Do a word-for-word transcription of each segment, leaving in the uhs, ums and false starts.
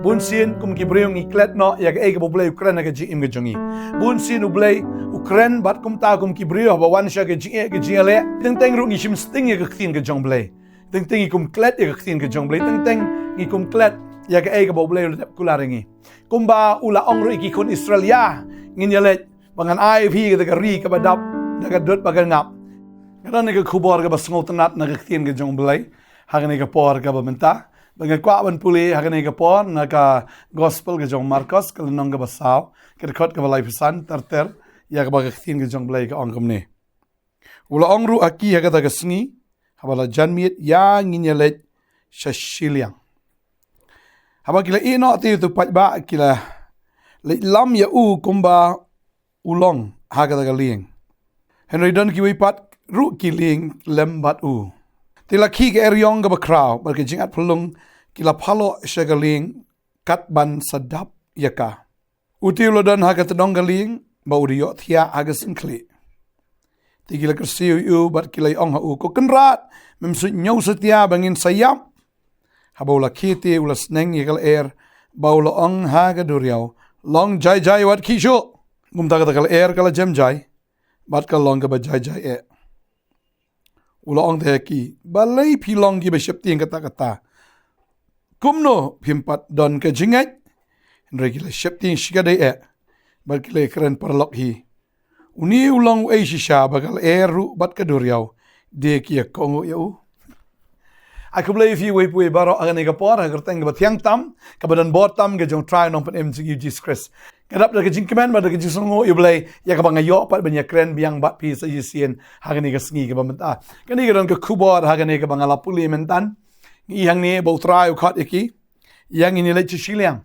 Bun sien kum ki briew ngi klet noh ïa kaei kaba U Blei u kren ha ka jingim ka jong ngi. Bun sien U Blei u kren bad kumta kum ki briew haba wan sha ka jingeh ka jingïaleh, teng teng ruh ngi shim sting ïa ka ktien ka jong U Blei. Teng teng ngi kum klet ïa ka ktien ka jong U Blei, teng teng ngi kum klet ïa kaei kaba U Blei u la dep kular ïa ngi. Kumba u la ong ruh ïa ki khun Israel, ïa ngin ïaleit ba ngan ai ïa phi kata ka ri kaba dap da ka dud bad ka ngap. Nga don ïa ka khubor kaba sngewtynnat na ka ktien ka jong U Blei ha kane ka por kaba mynta. Ba nga kwah ban pule ha kane ka por na ka gospel ka jong Markos, ka lynnong kaba saw, ka dkhot kaba laiphew san, ter ter ïa kaba ka ktien ka jong U Blei ka ong kumne. U la ong ruh ha ki ha kata ka sngi, haba la jan miet, ïa ngin ïaleit sha shiliang. Haba ki la ïeh noh te ïa utu u paidbah, ki la leit lam ïa u kumba u long ha kata ka lieng. Hynrei don kiwei pat ruh ki lieng lem bad u. Te la khih ka eriong kaba khraw bad ka jingat phyllung, ki la phaloh sha ka lieng kat ban sa dap ïa ka. U te u la don ha ka tdong ka lieng ba u da ïohthiah ha ka syngkhlieh. Te ki la kyrsiew ïa u bad ki la ong ha u, Ko Kynrad, mem suidñiew satia ba ngin sa ïap. Haba u la khie te u la sneng ïa ka lyer ba u la ong ha ka duriaw, Long jai jai wat khie shuh. Kumta kata ka lyer ka la jem jai bad ka long kaba jai jai eh. U la ong te ha ki, Balei phi long kiba sheptieng katta katta? Kumno phim pat don ka jingngeit? Hynrei ki la sheptieng shikatdei eh bad ki la kren paralok hi, Une u long uei shisha ba ka lyer ruh bad ka duriaw de ki ïa kohnguh ïa u? Ai khublei ïa phi uwei pa uwei baroh ha kane ka por ha ka kyrteng kaba thiang tam, kaba don bor tam ka jong U Trai Nongpynim jong ngi U Jisu Khrist. Ka dap da ka jingkmen bad da ka jingsngewnguh ïa U Blei ïa kaba nga ïoh pat ban ïakren biang bad phi sa shisien ha kane ka sngi kaba mynta. Kane ka don ka khubor ha kane kaba nga la pule mynta. Ngi ïohi hangne ba U Trai u khot ïa ki, ïa ngin ïaleit sha shiliang.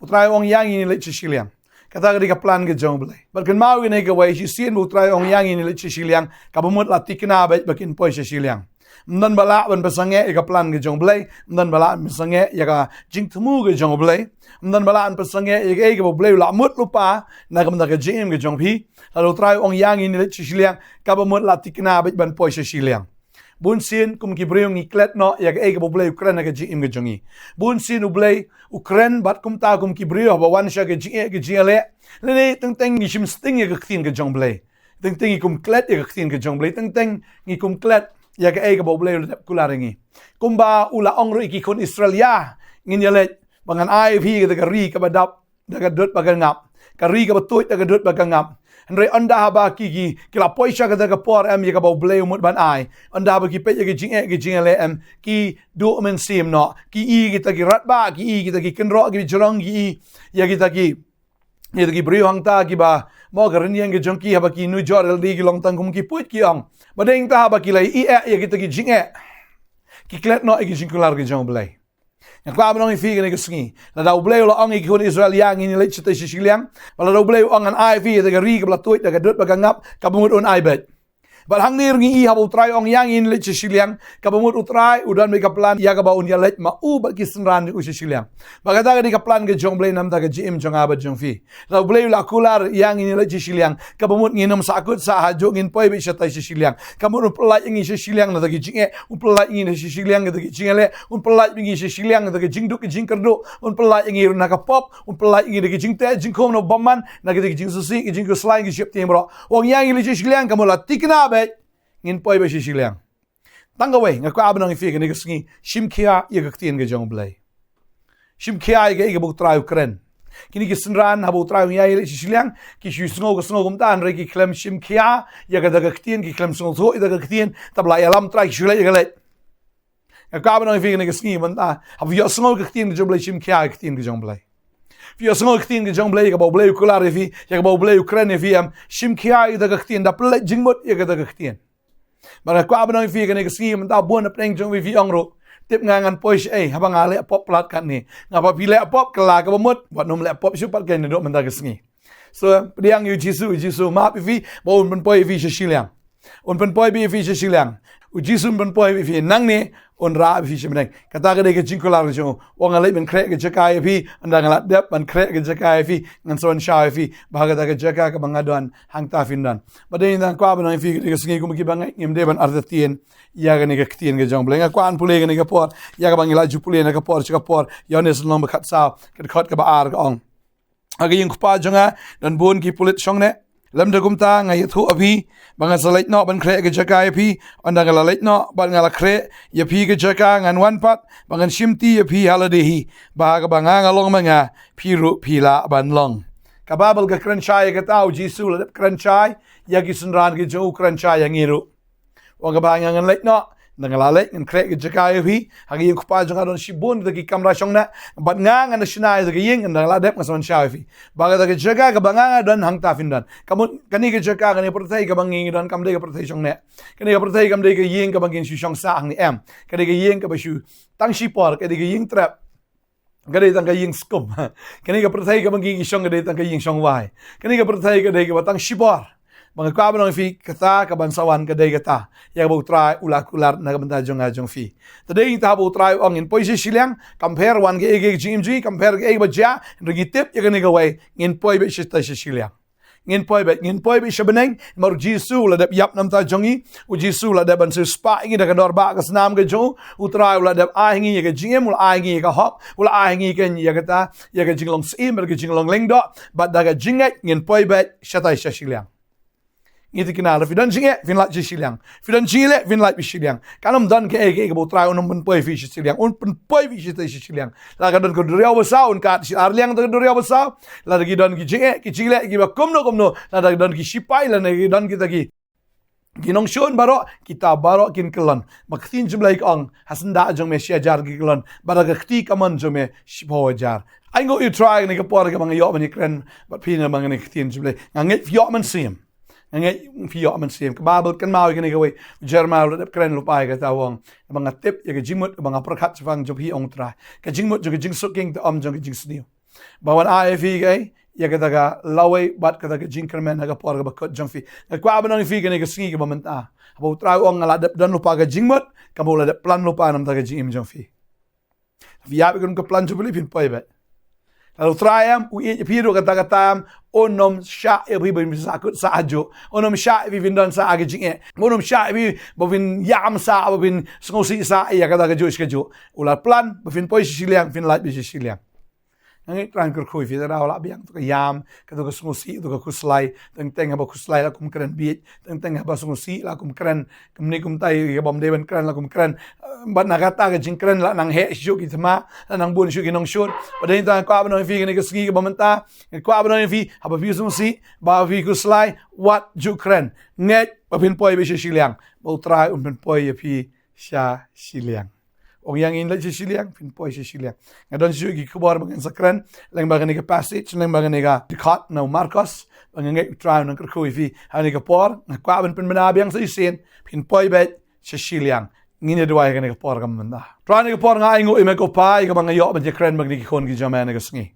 U Trai u ong ïa ngin ïaleit sha shiliang. Kata ka dei ka plan ka jong U Blei. Bad kynmaw ïa kane kawei, shisien ba U Trai u ong ïa ngin ïaleit sha shiliang, kaba mut la thikna beit ba kin poi sha shiliang. Ym don ba lah ban pynsangeh ïa ka plan ka jong U Blei, ym don ba lah ban pynsangeh ïa ka jingthmu ka jong U Blei, ym don ba lah ban pynsangeh ïa kaei kaba U Blei u la mut lypa na ka bynta ka jingim ka jong phi. Lada U Trai u ong ïa ngin ïaleit sha shiliang, kaba mut la thikna beit ban poi sha shiliang. Bun sien kum ki briew ngi klet noh ïa kaei kaba U Blei u kren ha ka jingim ka jong ngi. Bun sien U Blei u kren bad kumta kum ki briew haba wan sha ka jingeh ka jingïaleh, lane teng teng ngi shim sting ïa ka ktien ka jong U Blei. Teng teng ngi kum klet ïa ka ktien ka jong U Blei, teng teng ngi kum klet ïa kaei kaba U Blei u la dep kular ïa ngi. Kumba u la ong ruh ïa ki khun Israel, ïa ngin ïaleit ba ngan ai ïa phi kata ka ri kaba dap da ka dud bad ka ngap, ka ri kaba tuid da ka dud bad ka ngap. Hynrei ynda haba ki, ki, ki la poi sha kata ka por em ïa kaba U Blei u mut ban ai, ynda haba ki peit ïa ka jingeh ka jingïaleh em, ki duh mynsiem noh, ki i kita ki radbah, ki i kita ki kynroh ki jrong, ki i ïa kita ki, ïa kita ki briew hangta kiba, mo, ka rynïeng ka jong ki haba ki nujor lade ki long tang kum ki puid ki ong. Ba dei hangta haba ki la ïeh ïa kita ki jingeh, ki klet noh ïa ki jingkular ka jong U Blei. Nga kwah ban ong ïa phi kane ka sngi, lada U Blei u la ong ïa ki khun Israel, ïa ngin ïaleit shatei sha shiliang, bad lada U Blei u ong ngan ai ïa phi ïa ka ri kaba la tuid da ka dud bad ka ngap, kaba mut un ai beit. Bad hangne ruh ngi i haba U Trai u ong ïa ngin ïaleit sha shiliang, kaba mut U Trai u don beit ka plan ïa kaba un ïaleit ma u bad ki synran jong u sha shiliang. Bad kata ka dei ka plan ka jong U Blei na ka bynta ka jingim jong nga bad jong phi. Lada U Blei u la kular ïa ngin ïaleit sha shiliang, kaba mut ngin ym sahkut sahajrong, ngin poi beit shatei sha shiliang. Kaba mut un pyllait ïa ngi sha shiliang na ka bynta ka jingeh, un pyllait ïa ngi sha shiliang na ka bynta ka jingïaleh, un pyllait ïa ngi sha shiliang na ka bynta ka jingduk ka jingkyrduh, un pyllait ïa ngi ruh na ka pop, un pyllait ïa ngi na ka jingteh jingkhum na u bymman, na ka bynta ka jingsngewsih ka jingkhuslai ka jingsheptieng baroh. U ong ïa ngin ïaleit sha shiliang, kaba mut la thikna beit, ngin poi beit sha shiliang. Tang kawei nga kwah ban ong ïa phi kane ka sngi, shim khia ïa ka ktien ka jong U Blei. Shim khia ïa kaei kaba U Trai u kren. Kine ki synran haba U Trai u ong ïa ngin ïaleit sha shiliang, ki shu sngew ka sngew kumta, hynrei ki khlem shim khia ïa kata ka ktien, ki khlem sngewthuh ïa kata ka ktien, te ba la ïalam Trai ki shu leit ïa ka leit. Nga kwah ban ong ïa phi kane ka sngi mynta, haba phi ïohsngew ka ktien ka jong U Blei, shim khia ïa ka ktien ka jong U Blei. Phi ïohsngew ka ktien ka jong U Blei, ïa kaba U Blei u kular ïa phi, ïa kaba U Blei u kren ïa phi em, shim khia ïa kata ka ktien, da pynleit jingmut ïa kata ka ktien. Bad nga kwah ban ong ïa phi kane ka sngi mynta, bun na pdeng jong phi phi ong ruh, tip nga ngan poi shaei haba nga leh pop palat katne. Nga ba phi leh pop, kylla, kaba mut wat nym leh pop shuh pat kane naduh mynta ka sngi. So pdiang ïa U Jisu, U Jisu u map ïa phi, ba un pynpoi ïa phi sha shiliang. Un pynpoi beit ïa phi sha shiliang. U Jisu un pynpoi ïa phi nangne, un rah ïa phi sha bneng. Kata ka dei ka jingkular ka jong u. Wat nga leit ban khreh ka jaka ïa phi, ynda nga la dep ban khreh ka jaka ïa phi, ngan sa wan shaw ïa phi. Bad ha kata ka jaka kaba nga don, hangta phin don. Bad dei ngan kwah ban ong ïa phi, ka dei ka sngi kum kiba ngeit ngim dei ban artatien ïa kane ka ktien ka jong U Blei. Nga kwah ban pule kane ka por ïa kaba ngi la ju pule na ka por sha ka por. Ïoannis lynnong ba khatsaw, ka dkhot kaba ar ka ong: Ha ka ïing u Kpa jong nga don bun ki pulit shongneh. Lymda kumta nga ïathuh ïa phi ba ngan sa leit noh ban khreh ka jaka ïa phi. Ynda nga la leit noh bad nga la khreh ïa phi ka jaka, ngan wan pat ba ngan shimti ïa phi ha lade hi, ba ha kaba nga nga long ma nga, phi ruh phi lah ban long. Ka Baibl ka kren shai ïa kata, u Jisu la dep kren shai ïa ki synran ki jong u, kren shai ïa ngi ruh. Ong kaba nga ngan leit noh, ynda nga la leit ngan khreh ka jaka ïa phi. Ha ka ïing u Kpa jong nga don shibun kita ki kamra shongneh. Bad nga ngan da shna ïa ka ïing, ynda nga la dep ngan sa wan shaw ïa phi. Bad kata ka jaka kaba nga nga don, hangta phin don. Ka mut kane ka jaka, kane ka pyrthei kaba ngi ngi don kam dei ka pyrthei shongneh. Kane ka pyrthei kam dei ka ïing kaba ngin shu shong sah hangne, em. Ka dei ka ïing kaba shu tang shipor, ka dei ka ïing trep. Ka dei tang ka ïing skum. Kane ka pyrthei kaba ngi ngi shong ka dei tang ka ïing shong wai. Kane ka pyrthei ka dei kaba tang shipor. Ba nga kwah ban ong ïa phi, kata kaban sa wan ka dei kata ïa kaba U Trai u la kular na ka bynta jong nga jong phi. Te dei ïa kata ba U Trai u ong ngin poi sha shiliang, kam pher wan kaei kaei ka jingim jong ngi, kam pher kaei kaba jia, hynrei ngi tip ïa kane kawei, ngin poi beit shatei sha shiliang. Ngin poi beit, ngin poi beit sha bneng, namar u Jisu u la dep ïap na ka bynta jong ngi, u Jisu u la dep ban siewspah ïa ngi da ka dorbah ka snam ka jong u, U Trai u la dep ai ha ngi ïa ka jingim, u la ai ha ngi ïa ka hok, u la ai ha ngi ïa kata, ïa ka jinglong syiem, ïa ka jinglong lyngdoh, bad da ka jingngeit ngin poi beit shatei sha shiliang. Ngi thikna, lada phi don jingeh, phin lait sha shiliang. Phi don jingeh, phin lait beit sha shiliang. Kan ym don kaei kaei kaba U Trai un ym pynpoi ïa phi sha shiliang. Un pynpoi ïa phi shatei sha shiliang. Lada ka don ka duriaw basaw, un kat sha arliang ka duriaw basaw. Lada ki don ki jingeh, ki jingleh, kiba kumno kumno. Lada ki don ki shipai, lada ki don kita ki, ki nongshun baroh, kita baroh kin kyllon. Bad ka ktien jong U Blei ka ong, ha syndah jong me shi hajar ki kyllon, bad ha ka kti kamon jong me shiphew hajar. Ai nguh ïa U Trai kane ka por kaba nga ïoh ban ïakren bad phi namar kane ka ktien jong U Blei. Nga ngeit phi ïoh mynsiem. Nga ngeit phi ïoh mynsiem. Ka Baibl kynmaw ïa kane kawei, u Jeremaïah u la dep kren lypa ïa kata, u ong, ba nga tip ïa ka jingmut kaba nga pyrkhat shaphang jong phi, ong U Trai. Ka jingmut jong ka jingsuk ïing, te ym jong ka jingsniew. Ba wan ai ïa phi kaei, ïa kata ka lawei bad kata ka jingkyrmen ha ka por kaba kut jong phi. Nga kwah ban ong ïa phi kane ka sngi kaba mynta, haba U Trai u ong nga la dep don lypa ka jingmut, kaba u la dep plan lypa na ka bynta ka jingim jong phi. Phi ïa phi kum ka plan jong U Blei, phin poi beit. Lada U Trai em u ïeit ïa phi ruh, kata kata em un ym shah ïa phi ba phin sahkut sah hajuh. Un ym shah ïa phi phin don sah ha ka jingeh. Un ym shah ïa phi ba phin ïam sah, ba phin sngewsih sah ïa kata kajuh shi kajuh. U la plan ba phin poi sha shiliang, phin lait beit sha shiliang. Nga ngeit U Trai un kyrkhu ïa phi, te u la biang kato ka ïam, kato ka sngewsih, kato ka khuslai. Teng teng haba khuslai la kum kren bieit, teng teng haba sngewsih la kum kren kumne kumtai, kaba ym dei ban kren la kum kren. Eh, bad na kata ka jingkren la nang heh shuh ki thma, la nang bun shuh ki nongshun. Bad dei tang nga kwah ban ong ïa phi kane ka sngi kaba mynta, nga kwah ban ong ïa phi, haba phi sngewsih, ba phi khuslai, wat ju kren. Ngeit ba phin poi beit sha shiliang. Ba U Trai un pynpoi ïa phi sha shiliang. Ong ïa ngin leit sha shiliang, phin poi sha shiliang. Nga don shuh ki khubor ba ngan sa kren lyngba kane ka passage, lyngba kane ka dkhot na u Markos, ba nga ngeit U Trai un nang kyrkhu ïa phi ha kane ka por. Nga kwah ban pynbna biang sa shisien, phin poi beit sha shiliang. Ngin ïa duwai ha kane ka por kaba mynta. Trai, ha kane ka por nga ai nguh ïa me ko Pa, ïa kaba nga ïoh ban ïakren bad kine ki khun ki jong me ha kane ka sngi.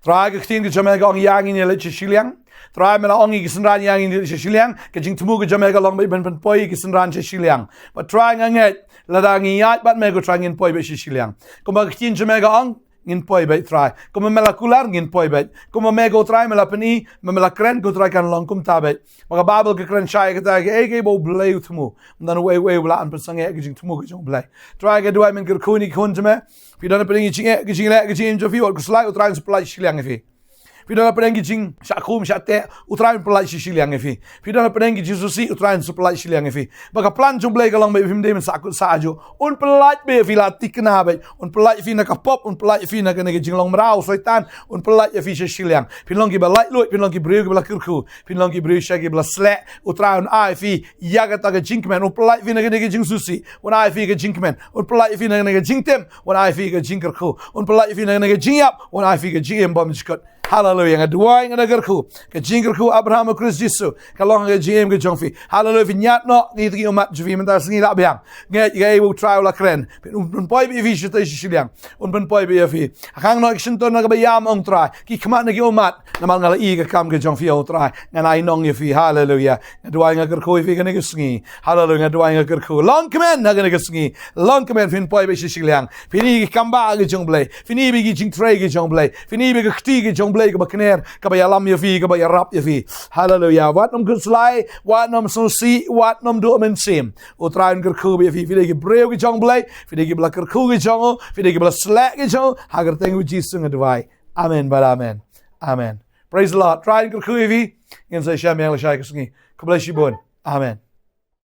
Trai, ka ktien ka jong me ka ong ïa ngin ïa leit sha shiliang. Trai, me la ong ïa ki synran ïa ngin ïa leit sha shiliang. Ka jingthmu ka jong me ka long ba ban pynpoi ïa ki synran sha shiliang. Bad Trai, nga ngeit lada ngi ïaid bad me ko Trai, ngin poi beit sha shiliang. Kumba ka ktien jong me ka ong, ngin poi beit Trai. Kumba me la kular, ngin poi beit. Kumba me ko Trai me la pyni, me, me la kren ko Trai, kan long kumta beit. Ba ka Baibl ka kren shai kata, kaei kaei ba U Blei u thmu, ym don uei uei u lah ban pynsangeh ka jingthmu ka jong U Blei. Trai, nga duwai men kyrkhu ïa kine ki khun jong me. Phi don hapdeng ki jingeh, ki jingleh, ki jingim jong phi, wat khuslai, U Trai un sa pynlait shiliang ïa phi. Phi don hapdeng ki jingshah khum shah teh, U Trai un pynlait sha shiliang ïa phi. Phi don hapdeng ki jingsngewsih, U Trai un sa pynlait shiliang ïa phi. Ba ka plan jong U Blei ka long ba phim dei ban sahkut sah hajuh. Un pynlait beit ïa phi, la thikna beit. Un pynlait ïa phi na ka pop, un pynlait ïa phi na kane ka jinglong mraw u Soitan, un pynlait ïa phi sha shiliang. Phin long kiba laitluid, phin long ki briew kiba la kyrkhu, phin long ki briew sha kiba la sleh. U Trai un ai ïa phi ïa kata ka jingkmen, un pynlait ïa phi na kane ka jingsngewsih, un ai ïa phi ka jingkmen, un pynlait ïa phi na kane ka jingtim, un ai ïa phi ka jingkyrkhu, un pynlait ïa phi na kane ka jingïap, un ai ïa phi ka jingim bymjukut. Haleluya. Nga duwai, nga da kyrkhu. Ka jingkyrkhu Abraham ha Khrist Jisu ka long ka jingim ka jong phi. Haleluya. Phi ñiad noh, ngi tngi ummat jong phi mynta sngi la biang. Ngi, ngi, U Trai u la kren. Phi, un pynpoi bad ïa phi shatei shi shiliang. Un pynpoi bad ïa phi. Khang noh ki shyntur na kaba ïam, ong Trai. Ki khmat na ki ummat. Namar nga la ïohi ka kam ka jong phi, ong Trai. Ngan ai nong ïa phi. Haleluya. Nga duwai, nga kyrkhu ïa phi kane ka sngi. Haleluya. Nga duwai, nga kyrkhu. Long kmen ha kane ka sngi. Long kmen, phin poi bad shi shiliang. Phin ïohi ki kam ba ki jong Blei. Phin ïohi bad ki jingtrei ki jong Blei. Phin ïohi bad ka kti ki jong Blei kaba kner, kaba ïalam ïa phi, kaba ïarap ïa phi. Haleluya. Wat nym khuslai, wat nym sngewsih, wat nym duh mynsiem. U Trai un kyrkhu bad ïa phi. Phi dei ki briew ki jong Blei. Phi dei kiba la kyrkhu ki jong u. Phi dei kiba la sleh ki jong u. Ha ka kyrteng U Jisu nga duwai. Amen bad amen. Amen. Praise the Lord. Trai un kyrkhu ïa phi. Ngin sa ïashem ïa lashai ka sngi. Khublei shibun. Amen.